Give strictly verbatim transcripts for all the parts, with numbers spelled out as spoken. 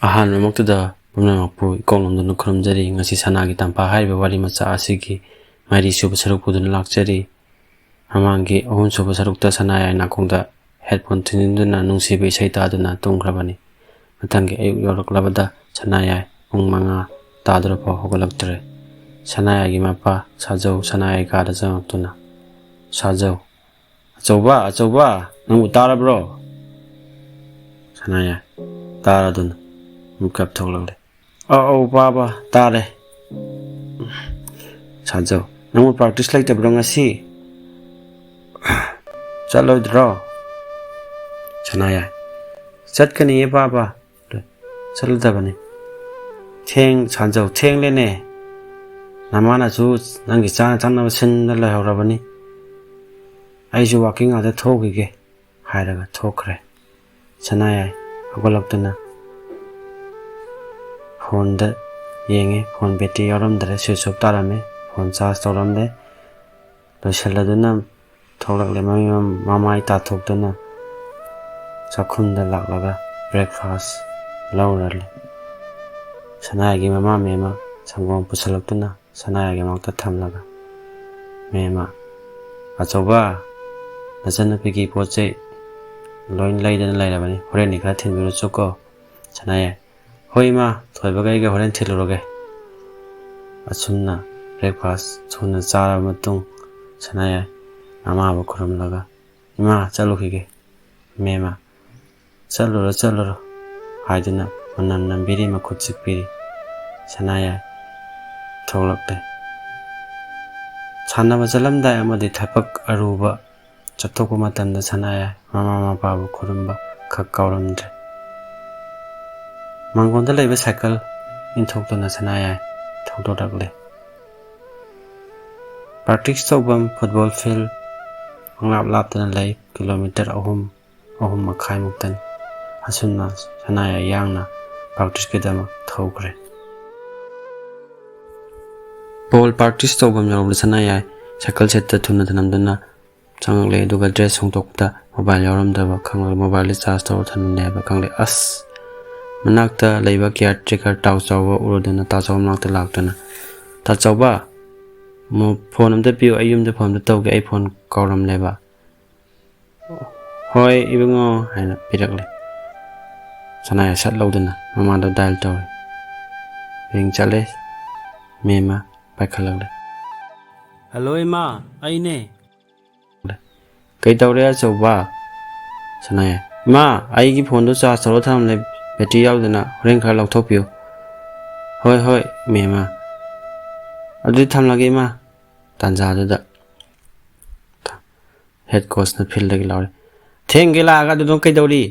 ꯑꯍꯥꯟꯕꯃꯛꯇꯗ ꯄꯨꯝꯅꯃꯛꯄꯨ ꯏꯀꯣꯛ ꯅꯣꯝꯗꯨꯅ ꯈꯨꯔꯨꯝꯖꯔꯤ꯫ ꯉꯁꯤ ꯁꯅꯥꯒꯤ ꯇꯝꯐꯥ ꯍꯥꯏꯔꯤꯕ ꯋꯥꯔꯤ ꯃꯆꯥ ꯑꯁꯤꯒꯤ ꯃꯔꯤꯁꯨꯕ ꯁꯔꯨꯛ ꯄꯨꯗꯨꯅ ꯂꯥꯛꯆꯔꯤ꯫ ꯃꯃꯥꯡꯒꯤ ꯑꯍꯨꯝꯁꯨꯕ ꯁꯔꯨꯛꯇ ꯁꯅꯥꯌꯥꯏ ꯅꯥꯀꯣꯡꯗ headphone ꯊꯤꯟꯖꯤꯟꯗꯨꯅ ꯅꯨꯡꯁꯤꯕ ꯏꯁꯩ ꯇꯥꯗꯨꯅ ꯇꯨꯝꯈ꯭ꯔꯕꯅꯤ꯫ ꯃꯊꯪꯒꯤ ꯑꯌꯨꯛ ꯌꯧꯔꯛꯂꯕꯗ ꯁꯅꯥꯌꯥꯏ ꯄꯨꯡ ꯃꯉꯥ ꯇꯥꯗꯣꯔꯐꯥꯎ ꯍꯧꯒꯠꯂꯛꯇ꯭ꯔꯦ꯫ ꯁꯅꯥꯌꯥꯏꯒꯤ ꯃꯄꯥ ꯁꯥꯖꯧ ꯁꯅꯥꯌꯥꯏ ꯀꯥꯗ ꯆꯪꯉꯛꯇꯨꯅ, "ꯁꯥꯖꯧ, ꯑꯆꯧꯕ, ꯑꯆꯧꯕ, ꯅꯪꯕꯨ ꯇꯥꯔꯕ꯭ꯔꯣ?" ꯁꯅꯥꯌꯥꯏ ꯇꯥꯔꯗꯨꯅ ꯃꯤꯀꯞ ꯊꯣꯛꯂꯛꯂꯦ꯫ "ꯑꯧ, ꯑꯧ, ꯄꯥꯕ, ꯇꯥꯔꯦ꯫" ꯁꯥꯖꯧ, "ꯅꯪꯕꯨ practice ꯂꯩꯇꯕ꯭ꯔꯣ ꯉꯁꯤ? ꯆꯠꯂꯣꯏꯗ꯭ꯔꯣ?" ꯁꯅꯥꯌꯥꯏ, "ꯆꯠꯀꯅꯤꯌꯦ ꯄꯥꯕ, ꯆꯠꯂꯗꯕꯅꯤ꯫" "ꯊꯦꯡ-, ꯁꯥꯖꯧ, ꯊꯦꯡꯂꯦꯅꯦ꯫ ꯅꯃꯥꯅꯁꯨ ꯅꯪꯒꯤ ꯆꯥꯅ ꯊꯛꯅꯕ ꯁꯤꯟꯗ ꯂꯩꯍꯧꯔꯕꯅꯤ꯫ ꯑꯩꯁꯨ walking ꯉꯥꯛꯇ ꯊꯣꯛꯎꯈꯤꯒꯦ," ꯍꯥꯏꯔꯒ ꯊꯣꯛꯈ꯭ꯔꯦ꯫ ꯁꯅꯥꯌꯥꯏ ꯍꯧꯒꯠꯂꯛꯇꯨꯅ phoneꯗ ꯌꯦꯡꯉꯦ꯫ Phone battery ꯌꯥꯎꯔꯝꯗ꯭ꯔꯦ, switch off ꯇꯥꯔꯝꯃꯦ꯫ Phone charge ꯇꯧꯔꯝꯂꯦ꯫ ꯂꯣꯏꯁꯤꯜꯂꯗꯨꯅ ꯊꯣꯛꯂꯛꯂꯦ꯫ ꯃꯃꯤ-, ꯃꯃꯥꯏ ꯇꯥꯊꯣꯛꯇꯨꯅ ꯆꯥꯛꯈꯨꯝꯗ ꯂꯥꯛꯂꯒ breakfast ꯂꯧꯔꯂꯦ꯫ ꯁꯅꯥꯌꯥꯏꯒꯤ ꯃꯃꯥ ꯃꯦꯝꯃ ꯁꯪꯒꯣꯝ ꯄꯨꯁꯤꯜꯂꯛꯇꯨꯅ ꯁꯅꯥꯌꯥꯏꯒꯤ ꯃꯥꯛꯇ ꯊꯝꯂꯒ, "ꯃꯦꯝꯃ, ꯑꯆꯧꯕ, ꯅꯆꯟꯅꯨꯄꯤꯒꯤ ꯄꯣꯠ ꯆꯩ ꯂꯣꯏ ꯂꯩꯗꯅ ꯂꯩꯔꯕꯅꯤ, ꯍꯣꯔꯦꯟꯗꯤ ꯈꯔ ꯊꯤꯟꯕꯤꯔꯨꯆꯣꯀꯣ꯫" ꯁꯅꯥꯌꯥꯏ, "ꯍꯣꯏ ꯏꯃꯥ, ꯊꯣꯏꯕꯒ ꯑꯩꯒ ꯍꯣꯔꯦꯟ ꯊꯤꯜꯂꯨꯔꯒꯦ꯫" ꯑꯁꯨꯝꯅ breakfast ꯊꯨꯅ ꯆꯥꯔꯕ ꯃꯇꯨꯡ, ꯁꯅꯥꯌꯥꯏ ꯃꯃꯥꯕꯨ ꯈꯨꯔꯨꯝꯂꯒ, "ꯏꯃꯥ, ꯆꯠꯂꯨꯈꯤꯒꯦ꯫" ꯃꯦꯝꯃ, "ꯆꯠꯂꯨꯔꯣ, ꯆꯠꯂꯨꯔꯣ" ꯍꯥꯏꯗꯨꯅ ꯃꯅꯝ ꯅꯝꯕꯤꯔꯤ, ꯃꯈꯨꯠ ꯆꯤꯛꯄꯤꯔꯤ꯫ ꯁꯅꯥꯌꯥꯏ ꯊꯣꯛꯂꯛꯂꯦ꯫ ꯁꯥꯟꯅꯕ ꯆꯠꯂꯝꯗꯥꯏ ꯑꯃꯗꯤ ꯊꯕꯛ ꯑꯔꯨꯕ ꯆꯠꯊꯣꯛꯄ ꯃꯇꯝꯗ ꯁꯅꯥꯌꯥꯏ ꯃꯃꯥ ꯃꯄꯥꯕꯨ ꯈꯨꯔꯨꯝꯕ ꯈꯛ ꯀꯥꯎꯔꯝꯗ꯭ꯔꯦ꯫ ꯃꯥꯡꯒꯣꯟꯗ ꯂꯩꯕ cycle ꯏꯟꯊꯣꯛꯇꯨꯅ ꯁꯅꯥꯌꯥꯏ ꯊꯧꯗꯣꯔꯛꯂꯦ꯫ Practice ꯇꯧꯐꯝ football field ꯄꯪꯂꯥꯞ ꯂꯥꯞꯇꯅ ꯂꯩ, kilometre ꯑꯍꯨꯝ, ꯑꯍꯨꯝ ꯃꯈꯥꯏꯃꯨꯛꯇꯅꯤ꯫ ꯑꯁꯨꯝꯅ ꯁꯅꯥꯌꯥꯏ ꯌꯥꯡꯅ practiceꯀꯤꯗꯃꯛ ꯊꯧꯈ꯭ꯔꯦ꯫ Ball practice ꯇꯧꯐꯝ ꯌꯧꯔꯕꯗ ꯁꯅꯥꯌꯥꯏ cycle setꯇ ꯊꯨꯅ ꯊꯅꯝꯗꯨꯅ ꯆꯪꯉꯛꯂꯦ, ꯑꯗꯨꯒ dress ꯍꯣꯡꯗꯣꯛꯄꯗ mobile ꯌꯥꯎꯔꯝꯗꯕ ꯈꯪꯂꯒ mobileꯗ charge ꯇꯧꯔ ꯊꯅꯝꯂꯦ ꯍꯥꯏꯕ ꯈꯪꯂꯦ꯫ ꯑꯁ! ꯃꯅꯥꯛꯇ ꯂꯩꯕ ꯀꯤꯌꯥꯔ ꯇꯦꯀꯔ ꯇꯥꯎꯆꯥꯎꯕ ꯎꯔꯗꯨꯅ ꯇꯥꯎꯆꯥꯎꯕ ꯃꯅꯥꯛꯇ ꯂꯥꯛꯇꯨꯅ, "ꯇꯥꯎꯆꯥꯎꯕ, ꯃꯣ-, ꯐꯣꯟ ꯑꯝꯇ ꯄꯤꯌꯨ, ꯑꯩ ꯌꯨꯝꯗ ꯐꯣꯟ ꯑꯝꯇ ꯇꯧꯒꯦ, ꯑꯩ ꯐꯣꯟ ꯀꯥꯎꯔꯝꯂꯦꯕ"꯫ "ꯍꯣꯏ ꯏꯕꯨꯡꯉꯣ" ꯍꯥꯏꯅ ꯄꯤꯔꯛꯂꯦ꯫ ꯁꯅꯥꯌꯥꯏ ꯁꯠ ꯂꯧꯗꯨꯅ ꯃꯃꯥꯗ ꯗꯥꯏꯜ ꯇꯧꯔꯦ꯫ ꯔꯤꯡ ꯆꯠꯂꯦ꯫ ꯃꯦꯝꯃ ꯄꯥꯏꯈꯠꯂꯛꯂꯦ꯫ "ꯍꯜꯂꯣ ꯏꯃꯥ, ꯑꯩꯅꯦ"꯫ "ꯀꯩꯗꯧꯔꯦ ꯑꯆꯧꯕ?" ꯁꯅꯥꯌꯥꯏ, "ꯏꯃꯥ, ꯑꯩꯒꯤ ꯐꯣꯟꯗꯣ ꯆꯥꯔꯖ ꯇꯧꯔ ꯊꯝꯂꯦ, ꯕꯦꯇ꯭ꯔꯤ ꯌꯥꯎꯗꯅ, ꯍꯣꯔꯦꯟ ꯈꯔ ꯂꯧꯊꯣꯛꯄꯤꯌꯨ"꯫ "ꯍꯣꯏ ꯍꯣꯏ ꯃꯦꯝꯃ, ꯑꯗꯨꯗꯤ ꯊꯝꯂꯒꯦ ꯏꯃꯥ"꯫ ꯇꯥꯟꯖꯥꯗꯨꯗ ꯍꯦꯠ ꯀꯣꯆꯅ ꯐꯤꯜꯗꯒꯤ ꯂꯥꯎꯔꯦ, "ꯊꯦꯡꯒꯩ ꯂꯥꯛꯑꯒ ꯑꯗꯨꯗꯣ ꯀꯩꯗꯧꯔꯤ?"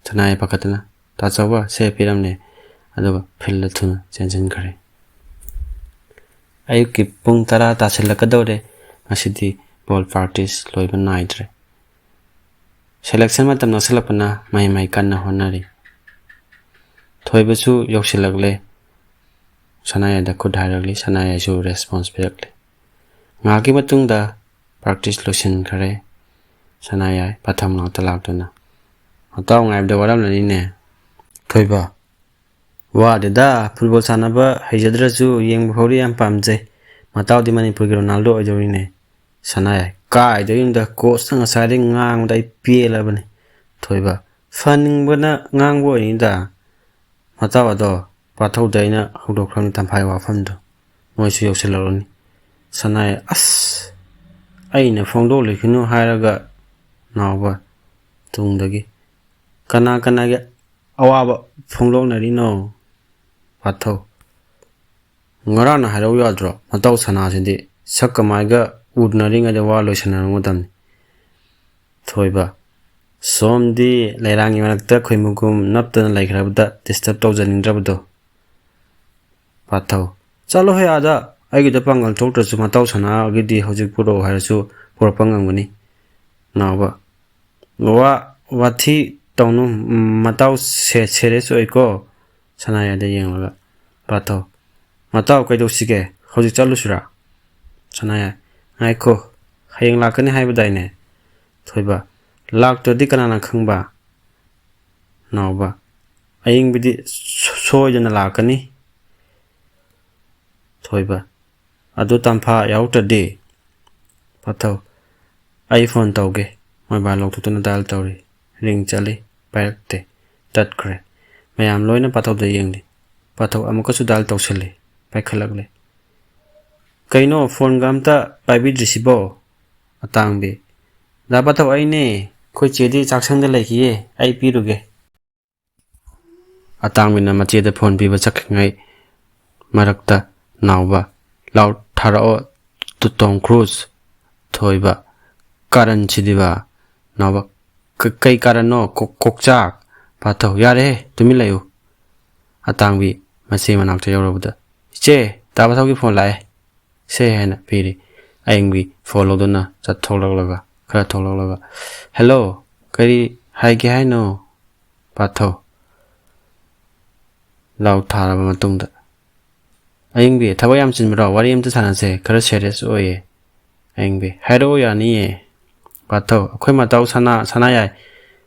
ꯁꯅꯥꯌꯥꯏ ꯄꯥꯈꯠꯇꯅ, "ꯇꯥꯆꯧꯕ, ꯁꯦ ꯄꯤꯔꯝꯅꯦ"꯫ ꯑꯗꯨꯒ ꯐꯤꯜꯗ ꯊꯨꯅ ꯆꯦꯟꯁꯤꯟꯈ꯭ꯔꯦ꯫ ꯑꯌꯨꯛꯀꯤ ꯄꯨꯡ ꯇꯔꯥ ꯇꯥꯁꯤꯜꯂꯛꯀꯗꯧꯔꯦ꯫ ꯉꯁꯤꯗꯤ ꯕꯣꯜ ꯄ꯭ꯔꯥꯛꯇꯤꯁ ꯂꯣꯏꯕ ꯅꯥꯏꯗ꯭ꯔꯦ꯫ ꯁꯦꯂꯦꯛꯁꯟ ꯃꯇꯝ ꯅꯛꯁꯤꯜꯂꯛꯄꯅ ꯃꯍꯩ ꯃꯍꯩ ꯀꯟꯅ ꯍꯣꯠꯅꯔꯤ꯫ ꯊꯣꯏꯕꯁꯨ ꯌꯧꯁꯤꯜꯂꯛꯂꯦ꯫ ꯁꯅꯥꯌꯥꯏꯗ ꯈꯨꯠ ꯍꯥꯏꯔꯛꯂꯤ꯫ ꯁꯅꯥꯌꯥꯏꯁꯨ ꯔꯦꯁꯄꯣꯟꯁ ꯄꯤꯔꯛꯂꯦ꯫ ꯉꯥꯏꯍꯥꯛꯀꯤ ꯃꯇꯨꯡꯗ ꯄ꯭ꯔꯥꯛꯇꯤꯁ ꯂꯣꯏꯁꯤꯟꯈꯔꯦ꯫ ꯁꯅꯥꯌꯥꯏ ꯄꯥꯊꯧ ꯃꯅꯥꯛꯇ ꯂꯥꯛꯇꯨꯅ, "ꯃꯇꯥꯎ ꯉꯥꯏꯕꯗ ꯋꯥꯔꯝꯂꯅꯤꯅꯦ"꯫ ꯊꯣꯏꯕ, "ꯋꯥꯗꯦꯗ, ꯐꯨꯠꯕꯣꯜ ꯁꯥꯟꯅꯕ ꯍꯩꯖꯗ꯭ꯔꯁꯨ ꯌꯦꯡꯕ ꯐꯥꯎꯗꯤ ꯌꯥꯝ ꯄꯥꯝꯖꯩ꯫ ꯃꯇꯥꯎꯗꯤ ꯃꯅꯤꯄꯨꯔꯒꯤ ꯔꯣꯅꯥꯜꯗꯣ ꯑꯣꯏꯗꯧꯔꯤꯅꯦ"꯫ ꯁꯅꯥꯌꯥꯏ, "ꯀꯥꯏꯗꯩꯅꯣꯗ, ꯀꯣꯆꯅ ꯉꯁꯥꯏꯗꯩ ꯉꯥꯡꯕꯗ ꯑꯩ ꯄꯦꯜꯂꯕꯅꯤ"꯫ ꯊꯣꯏꯕ, "ꯐꯅꯤꯡꯕꯅ ꯉꯥꯡꯕ ꯑꯣꯏꯅꯤꯗ"꯫ ꯃꯇꯥꯎ ꯑꯗꯣ ꯄꯥꯊꯧꯗ ꯑꯩꯅ ꯍꯧꯗꯣꯛꯈ꯭ꯔꯕꯅꯤ ꯇꯝꯐꯥꯏ ꯋꯥꯐꯝꯗꯣ꯫ ꯃꯣꯏꯁꯨ ꯌꯧꯁꯤꯜꯂꯛꯂꯅꯤ꯫ ꯁꯅꯥꯌꯥꯏ, "ꯑꯁ! ꯑꯩꯅ ꯐꯣꯡꯗꯣꯛꯂꯣꯏꯈꯤꯅꯨ ꯍꯥꯏꯔꯒ"꯫ ꯅꯥꯎꯕ ꯇꯨꯡꯗꯒꯤ, "ꯀꯅꯥ ꯀꯅꯥꯒꯤ ꯑꯋꯥꯕ ꯐꯣꯡꯗꯣꯛꯅꯔꯤꯅꯣ?" ꯄꯥꯊꯧ, "ꯉꯔꯥꯡꯅ ꯍꯥꯏꯔꯛꯎ ꯌꯥꯗ꯭ꯔꯣ? ꯃꯇꯥꯎ ꯁꯅꯥꯁꯤꯗꯤ ꯁꯛꯀ ꯃꯥꯏꯒ ꯎꯅꯔꯤꯉꯩꯗ ꯋꯥ ꯂꯣꯏꯁꯟꯅꯔꯝꯒꯗꯕꯅꯤ"꯫ ꯊꯣꯏꯕ, "ꯁꯣꯝꯗꯤ ꯂꯩꯔꯥꯡꯒꯤ ꯃꯔꯛꯇ ꯈꯣꯏꯃꯨꯒꯨꯝ ꯅꯞꯇꯅ ꯂꯩꯈ꯭ꯔꯕꯗ ꯗꯤꯁꯇꯔꯕ ꯇꯧꯖꯅꯤꯡꯗ꯭ꯔꯕꯗꯣ"꯫ ꯄꯥꯊꯧ, "ꯆꯠꯂꯣꯍꯦ ꯑꯥꯗ, ꯑꯩꯒꯤꯗ ꯄꯥꯡꯒꯜ ꯊꯣꯛꯇ꯭ꯔꯁꯨ ꯃꯇꯥꯎ ꯁꯅꯥꯒꯤꯗꯤ ꯍꯧꯖꯤꯛ ꯄꯨꯔꯛꯑꯣ ꯍꯥꯏꯔꯁꯨ ꯄꯨꯔꯛꯄ ꯉꯝꯒꯅꯤ"꯫ ꯅꯥꯎꯕ, "ꯋꯥ, ꯋꯥꯊꯤ ꯇꯧꯅꯨ, ꯃꯇꯥꯎ ꯁꯦ-, ꯁꯦꯔꯤꯌꯁ ꯑꯣꯏꯀꯣ"꯫ ꯁꯅꯥꯌꯥꯏꯗ ꯌꯦꯡꯂꯒ꯫ ꯄꯥꯊꯧ, "ꯃꯇꯥꯎ ꯀꯩꯗꯧꯁꯤꯒꯦ? ꯍꯧꯖꯤꯛ ꯆꯠꯂꯨꯁꯤꯔꯥ?" ꯁꯅꯥꯌꯥꯏ, "ꯉꯥꯏꯈꯣ, ꯍꯌꯦꯡ ꯂꯥꯛꯀꯅꯤ ꯍꯥꯏꯕꯗꯥꯏꯅꯦ?" ꯊꯣꯏꯕ, "ꯂꯥꯛꯇ꯭ꯔꯗꯤ ꯀꯅꯥꯅ ꯈꯪꯕ?" ꯅꯥꯎꯕ, ꯑꯌꯤꯡꯕꯤꯗꯤ ꯁꯣ-, ꯁꯣꯏꯗꯅ ꯂꯥꯛꯀꯅꯤ꯫ ꯊꯣꯏꯕ, ꯑꯗꯨ ꯇꯝꯐꯥ ꯌꯥꯎꯔꯛꯇ꯭ꯔꯗꯤ? ꯄꯥꯊꯧ, ꯑꯩ ꯐꯣꯟ ꯇꯧꯒꯦ꯫ ꯃꯣꯕꯥꯏꯜ ꯂꯧꯊꯣꯛꯇꯨꯅ ꯗꯥꯏꯜ ꯇꯧꯔꯤ꯫ ꯔꯤꯡ ꯆꯠꯂꯤ, ꯄꯥꯏꯔꯛꯇꯦ, ꯇꯠꯈ꯭ꯔꯦ꯫ ꯃꯌꯥꯝ ꯂꯣꯏꯅ ꯄꯥꯊꯧꯗ ꯌꯦꯡꯂꯤ꯫ ꯄꯥꯊꯧ ꯑꯃꯨꯛꯀꯁꯨ ꯗꯥꯏꯜ ꯇꯧꯁꯤꯜꯂꯤ, ꯄꯥꯏꯈꯠꯂꯛꯂꯦ꯫ "ꯀꯩꯅꯣ, ꯐꯣꯟꯒ ꯑꯝꯇ ꯄꯥꯏꯕꯤꯗ꯭ꯔꯤꯁꯤꯕꯣ?" ꯑꯇꯥꯡꯕꯤ, "ꯗꯥ ꯄꯥꯊꯧ, ꯑꯩꯅꯦ꯫ ꯑꯩꯈꯣꯏ ꯆꯦꯗꯤ ꯆꯥꯛꯁꯪꯗ ꯂꯩꯈꯤꯌꯦ, ꯑꯩ ꯄꯤꯔꯨꯒꯦ꯫" ꯑꯇꯥꯡꯕꯤꯅ ꯃꯆꯦꯗ ꯐꯣꯟ ꯄꯤꯕ ꯆꯠꯈ꯭ꯔꯤꯉꯩ ꯃꯔꯛꯇ ꯅꯥꯎꯕ, "ꯂꯥꯎ ꯊꯥꯔꯛꯑꯣ, ꯇꯨ-, ꯇꯣꯝ ꯀ꯭ꯔꯨꯖ꯫" ꯊꯣꯏꯕ, "ꯀꯥꯔꯟꯁꯤꯗꯤꯕ!" ꯅꯥꯎꯕ, "ꯀ-, ꯀꯩ ꯀꯥꯔꯟꯅꯣ, ꯀꯣꯛ-, ꯀꯣꯛꯆꯥꯛ?" ꯄꯥꯊꯧ, "ꯌꯥꯔꯦꯍꯦ, ꯇꯨꯃꯤꯟ ꯂꯩꯌꯨ꯫" ꯑꯇꯥꯡꯕꯤ ꯃꯆꯦ ꯃꯅꯥꯛꯇ ꯌꯧꯔꯕꯗ, "ꯏꯆꯦ, ꯗꯥ ꯄꯥꯊꯧꯒꯤ ꯐꯣꯟ ꯂꯥꯛꯑꯦ, ꯁꯦ" ꯍꯥꯏꯅ ꯄꯤꯔꯤ꯫ ꯑꯌꯤꯡꯕꯤ ꯐꯣꯟ ꯂꯧꯗꯨꯅ ꯆꯠꯊꯣꯛꯂꯛꯂꯒ, ꯈꯔ ꯊꯣꯛꯂꯛꯂꯒ, "ꯍꯦꯜꯂꯣ, ꯀꯔꯤ ꯍꯥꯏꯒꯦ ꯍꯥꯏꯅꯣ?" ꯄꯥꯊꯧ, ꯂꯥꯎ ꯊꯥꯔꯕ ꯃꯇꯨꯡꯗ, "ꯑꯌꯤꯡꯕꯤ, ꯊꯕꯛ ꯌꯥꯝ ꯆꯤꯟꯕ꯭ꯔꯣ? ꯋꯥꯔꯤ ꯑꯝꯇ ꯁꯥꯟꯅꯁꯦ, ꯈꯔ ꯁꯦꯔꯤꯌꯁ ꯑꯣꯏꯌꯦ꯫" ꯑꯌꯤꯡꯕꯤ, "ꯍꯥꯏꯔꯛꯑꯣ, ꯌꯥꯅꯤꯌꯦ꯫" ꯄꯥꯊꯧ, "ꯑꯩꯈꯣꯏ ꯃꯇꯥꯎ ꯁꯅꯥ, ꯁꯅꯥꯌꯥꯏ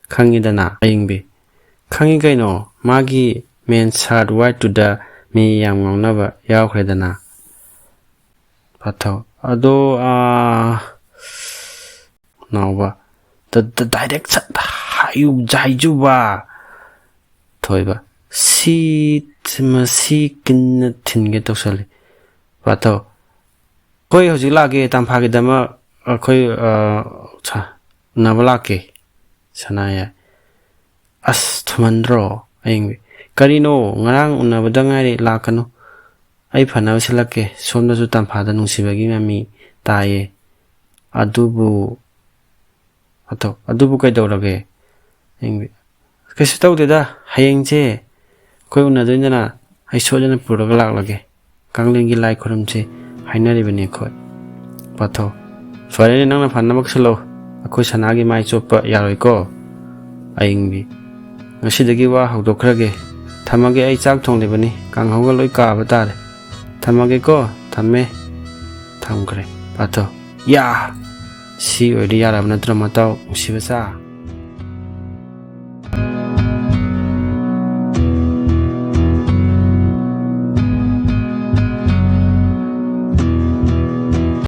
ꯈꯪꯉꯤꯗꯅ?" ꯑꯌꯤꯡꯕꯤ, "ꯈꯪꯉꯤ ꯀꯩꯅꯣ, ꯃꯥꯒꯤ ꯃꯦꯟ ꯁꯥꯔꯠ ꯋꯥꯏꯠꯇꯨꯗ ꯃꯤ ꯌꯥꯝ ꯉꯥꯎꯅꯕ ꯌꯥꯎꯈ꯭ꯔꯦꯗꯅ꯫" ꯄꯥꯊꯧ, "ꯑꯗꯣ, ꯑꯥ," ꯅꯥꯎꯕ, "ꯗ-, ꯗ-, ꯗꯥꯏꯔꯦꯛ ꯁꯠ ꯍꯥꯏꯌꯨ, ꯍꯥꯏꯖꯨꯕ꯫" ꯊꯣꯏꯕ, "ꯁꯤ, ꯃꯁꯤ ꯀꯤꯟꯅ ꯊꯤꯟꯒꯦ ꯇꯧꯁꯜꯂꯤ꯫" ꯄꯥꯊꯧ, "ꯑꯩꯈꯣꯏ ꯍꯧꯖꯤꯛ ꯂꯥꯛꯀꯦ, ꯇꯝꯐꯥꯒꯤꯗꯃꯛ ꯑꯩꯈꯣꯏ, ꯑ, ꯁꯥ-, ꯎꯅꯕ ꯂꯥꯛꯀꯦ꯫" ꯁꯅꯥꯌꯥꯏ, "ꯑꯁ, ꯊꯨꯃꯟꯗ꯭ꯔꯣ?" ꯑꯌꯤꯡꯕꯤ, "ꯀꯔꯤꯅꯣ? ꯉꯔꯥꯡ ꯎꯅꯕꯗ ꯉꯥꯏꯔꯤ, ꯂꯥꯛꯀꯅꯨ꯫ ꯑꯩ ꯐꯅꯕ ꯁꯤꯜꯂꯛꯀꯦ, ꯁꯣꯝꯗꯁꯨ ꯇꯝꯐꯥꯗ ꯅꯨꯡꯁꯤꯕꯒꯤ ꯃꯃꯤ ꯇꯥꯏꯌꯦ꯫ ꯑꯗꯨꯕꯨ," ꯑꯗꯣ, "ꯑꯗꯨꯕꯨ ꯀꯩꯗꯧꯔꯒꯦ?" ꯑꯌꯤꯡꯕꯤ, "ꯀꯩꯁꯨ ꯇꯧꯗꯦꯗ, ꯍꯌꯦꯡꯁꯦ ꯑꯩꯈꯣꯏ ꯎꯅꯗꯣꯏꯅꯤꯅ ꯑꯩ ꯁꯣꯏꯗꯅ ꯄꯨꯔꯒ ꯂꯥꯛꯂꯒꯦ꯫ ꯀꯥꯡꯂꯦꯟꯒꯤ ꯂꯥꯏ ꯈꯨꯔꯨꯝꯁꯤ ꯍꯥꯏꯅꯔꯤꯕꯅꯤ ꯑꯩꯈꯣꯏ꯫" ꯄꯥꯊꯧ, "ꯐꯔꯦꯅꯦ, ꯅꯪꯅ ꯐꯅꯕ ꯁꯤꯜꯂꯣ꯫ ꯑꯩꯈꯣꯏ ꯁꯅꯥꯒꯤ ꯃꯥꯏ ꯆꯣꯞꯄ ꯌꯥꯔꯣꯏꯀꯣ꯫" ꯑꯌꯤꯡꯕꯤ, "ꯉꯁꯤꯗꯒꯤ ꯋꯥ ꯍꯧꯗꯣꯛꯈ꯭ꯔꯒꯦ꯫ ꯊꯝꯃꯒꯦ, ꯑꯩ ꯆꯥꯛ ꯊꯣꯡꯂꯤꯕꯅꯤ, ꯀꯥꯡꯍꯧꯒ ꯂꯣꯏ ꯀꯥꯕ ꯇꯥꯔꯦ꯫ ꯊꯝꯃꯒꯦꯀꯣ, ꯊꯝꯃꯦ꯫" ꯊꯝꯈ꯭ꯔꯦ꯫ ꯄꯥꯊꯧ, "ꯌꯥ! ꯁꯤ ꯑꯣꯏꯔꯗꯤ ꯌꯥꯔꯕ ꯅꯠꯇ꯭ꯔꯣ, ꯃꯇꯥꯎ ꯅꯨꯡꯁꯤꯕꯆꯥ?"